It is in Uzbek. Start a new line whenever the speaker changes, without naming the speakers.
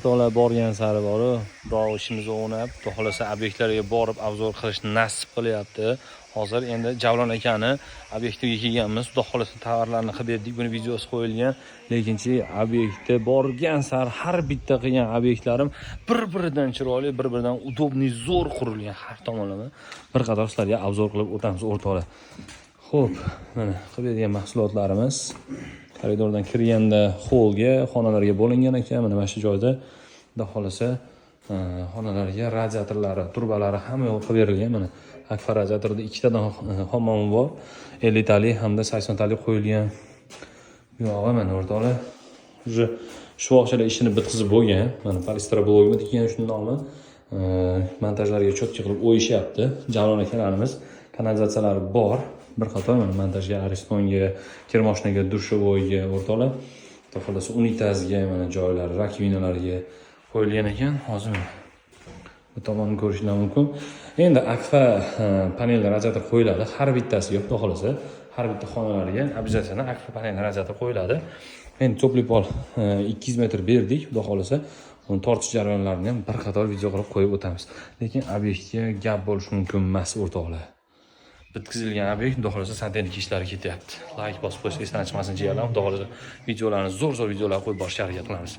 O'rtoqlar, borgan sari boru, Xudo ishimizni o'nab, Xudo xohlasa, obyektlarga borib обзор qilish nasib qilyapti. Hozir endi Javlon akani obyektiga kelganmiz. Xudo xohlasa, tovarlarni qilib berdik. Buni videosi qo'yilgan. Lekinchi obyektda borgan sari har bitta qilgan obyektlarim bir-biridan chiroyli, bir-biridan удобный, zo'r qurilgan har tomonlama. Bir qator sizlarga обзор qilib o'tamiz, o'rtoqlar. Xo'p, mana qilib bergan mahsulotlarimiz. Koridordan kirganda hollga, xonalarga bo'lingan ekan. Mana shu joyda, Xudo xohlasa, xonalarga radiatorlari, trubalari hamma yo'q qilib berilgan. Mana Akfa radiatorda ikkitadan hammomi bor. 50 talik hamda 80 talik qo'yilgan. Bu yog'i mana, o'rtoqlar, уже shu vaqtchalar ishini bitkazib bo'lgan. Mana полистроблок degan shuni nomi. Montajlarga чётко qilib o'yishyapti. Javlon akalarimiz, kanalizatsiyalari bor. Bir qator mana montajga, Aristonga, kirmoshinaga, душевой ga, o'rtoqlar. Xudo xohlasa, unitazga, mana joylari, rakovinalarga qo'yilgan ekan. Hozir mana bu tomonni ko'rishinglar mumkin. Endi Akfa panel radiator qo'yiladi har bittasiga, Xudo xohlasa, har bitta xonalarga обязательно Akfa panel radiator qo'yiladi. Endi тёплый пол 200 metr berdik, Xudo xohlasa, uni tortish jarayonlarini ham bir qator video qilib qo'yib o'tamiz. Lekin obyektga gap bo'lishi mumkin emas, o'rtoqlar. Bitkazilgan obyekt, Xudo xohlasa, santexnik ishlari ketyapti. Layk bosib qo'yish esdan chiqmasin, jigarlar. Xudo xohlasa, videolarni, zo'r zo'r videolar qo'yib borishga harakat qilamiz.